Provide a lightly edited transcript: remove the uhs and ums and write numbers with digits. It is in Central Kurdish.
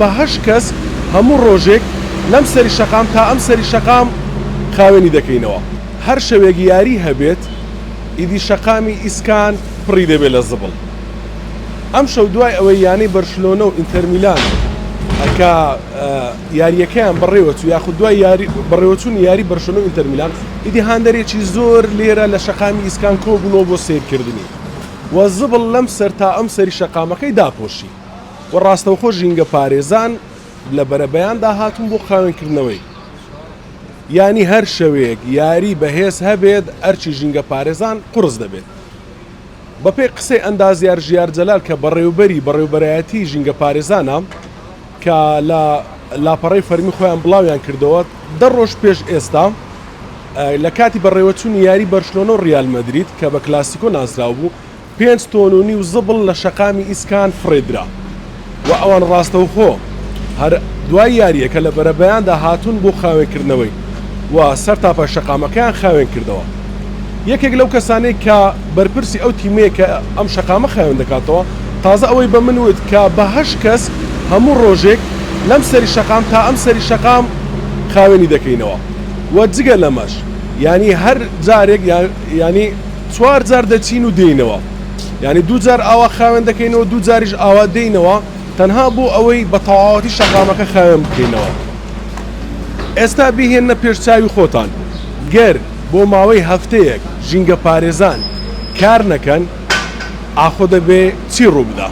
بە هەشت کەس هەموو ڕۆژێک لەم سەری شەقام تا ئەم سەری شەقام خاوێنی دەکەینەوە. هەر شەوێک یاری هەبێت ئیدی شەقامی ئیسکان پڕی دەبێت لە زبڵ. ئەمشەو دوای ئەوەی یانەی بەرشلۆنە و ئینتەرمیلان کە یارییەکەیان بەڕێوەچوو یاخود دوای یاری بەڕێوەچوونی یاری بەرشلۆنە و ئینتەرمیلان ئیدی هاندەرێکی زۆر لێرە لە شەقامی ئیسکان کۆبوونەوە بۆ سەیرکردنی و زبڵ لەم سەر تا ئەم سەری شەقامەکەی داپۆشی. و ڕاستەوخۆ ژینگەپارێزان لە بەرەبەیاندا هاتوون بۆ خاوێنکردنەوەی. یانی هەر شەوێک یاری بەهێز هەبێت ئەرکی ژینگەپارێزان قوڕس دەبێت. بەپێی قسەی ئەندازیار ژیار جەلال کە بەڕێوبەری بەڕێوبەرایەتی ژینگەپارێزانە کە لە لاپەڕەی فەرمی خۆیان بڵاویان کردەوە دە ڕۆژ پێش ئێستا لە کاتی بەڕێوەچوونی یاری بەرشلۆنە و ڕیال مەدرید کە بە کلاسیکۆ ناسراو بوو پێنج تۆن و نیو زبڵ لە شەقامی ئیسکان فڕێدرا و ئەوان ڕاستەوخۆ هەر دوای یارییەکە لە بەرەبەیاندا هاتوون بۆ خاوێنکردنەوەی و سەرتاپای شەقامەکەیان خاوێن کردەوە. یەکێک لەو کەسانەی کە بەرپرسی ئەو تیمەیە کە ئەم شەقامە خاوێن دەکاتەوە تازە ئەوەی بە من وت کە بە هەشت کەس هەموو ڕۆژێک لەم سەری شەقام تا ئەم سەری شەقام خاوێنی دەکەینەوە و جگە لەمەش یانی هەر جارێک یانی چوار جار دەچین و دێینەوە یانی دوو جار ئاوا خاوێن دەکەینەوە دوو جاریش ئاوا دێینەوە تەنها بۆ ئەوەی بە تەواوەتی شەقامەکە خاوێن بکەینەوە ئێستا بیهێننە پێش چاوی خۆتان گەر بۆ ماوەی هەفتەیەک ژینگە پارێزان کار نەکەن ئاخۆ دەبێ چی ڕووبدا؟